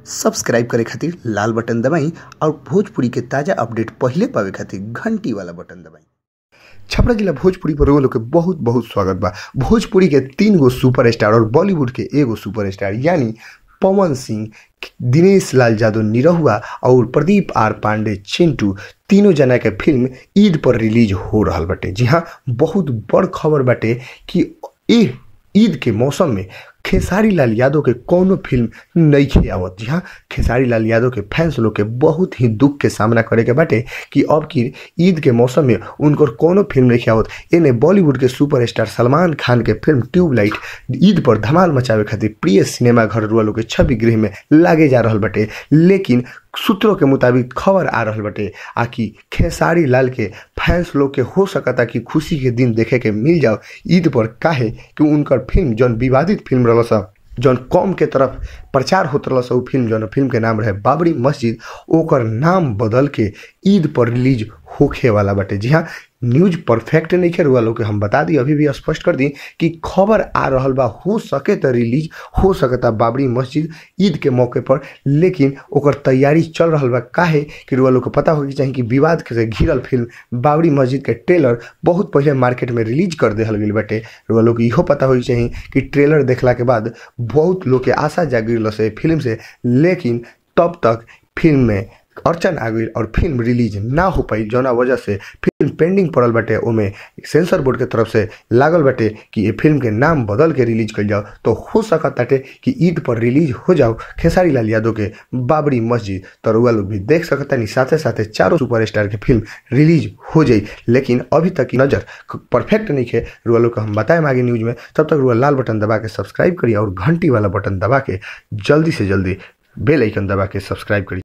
Subscribe करे खातिर लाल button दबाई और भोजपुरी के ताज़ा अपडेट पहिले पावे खातिर घंटी वाला बटन दबाई। छपरा जिला भोजपुरी पर लोग के बहुत बहुत स्वागत बा। भोजपुरी के 3 गो सुपरस्टार और बॉलीवुड के 1 गो सुपरस्टार यानी पवन सिंह, दिनेश लाल यादव निरहुआ और प्रदीप are Pandey Chintu तीनों जना के फिल्म ईद पर रिलीज हो रहा बाटे। जी हाँ, बहुत बड़ खबर बाटे कि ईद के मौसम में खेसारी लाल यादव के कोनो फिल्म नहीं आवत। जी हाँ, खेसारी लाल यादव के फैंस लोग के बहुत ही दुख के सामना करे के बाटे कि अब की ईद के मौसम में उनकर कोनो फिल्म नहीं आवत। एने बॉलीवुड के सुपरस्टार सलमान खान के फिल्म ट्यूबलाइट ईद पर धमाल मचावे खातिर प्रिय सिनेमा घर रुआ लोग के छवि गृह में लागे जा रहा बाटे। लेकिन सूत्रों के मुताबिक खबर आ रहा बाटे आकि खेसारी लाल के फैंस लोग के हो सकता कि खुशी के दिन देखे के मिल जाओ ईद पर, काहे कि उनकर फिल्म जौन विवादित फिल्म रहल जौन कॉम के तरफ प्रचार होत रहल उ फिल्म जौन फिल्म के नाम रहे बाबरी मस्जिद, ओकर नाम बदल के ईद पर रिलीज होखे वाला बाटे। जी हाँ, न्यूज परफेक्ट नहीं है रुआ लोग के हम बता दी, अभी भी स्पष्ट कर दी कि खबर आ रहा बा, हो सके तो रिलीज हो सकता बाबरी मस्जिद ईद के मौके पर, लेकिन ओकर तैयारी चल रहा बा। काहे कि रुआ लोग के पता होके चाही कि विवाद से घिरल फिल्म बाबरी मस्जिद के ट्रेलर बहुत पहले मार्केट में रिलीज कर दिहल गेल बाटे। रुआ लोग के इहो पता होके चाही कि ट्रेलर देखला के बाद बहुत लोग के आशा जागिल से फिल्म से, लेकिन तब तक फिल्म में अड़चन आ गई और फिल्म रिलीज ना हो पाई, जौना वजह से फिल्म पेंडिंग पड़ल बाटे। ओमे सेंसर बोर्ड के तरफ से लागल बाटे कि ये फिल्म के नाम बदल के रिलीज कर जाओ, तो हो सकता बाटे कि ईद पर रिलीज हो जाओ खेसारी लाल यादव के बाबरी मस्जिद। तो रुआ लोग भी देख सकता नहीं, साथे साथे चारों सुपरस्टार के फिल्म रिलीज हो जाई, लेकिन अभी तक नज़र परफेक्ट नहीं है। रुआ लोग को हम बताएं आगे न्यूज में, तब तक रुआ लाल बटन दबा के सब्सक्राइब करिए और घंटी वाला बटन दबा के जल्दी से जल्दी बेल आइकन दबा के सब्सक्राइब करिए।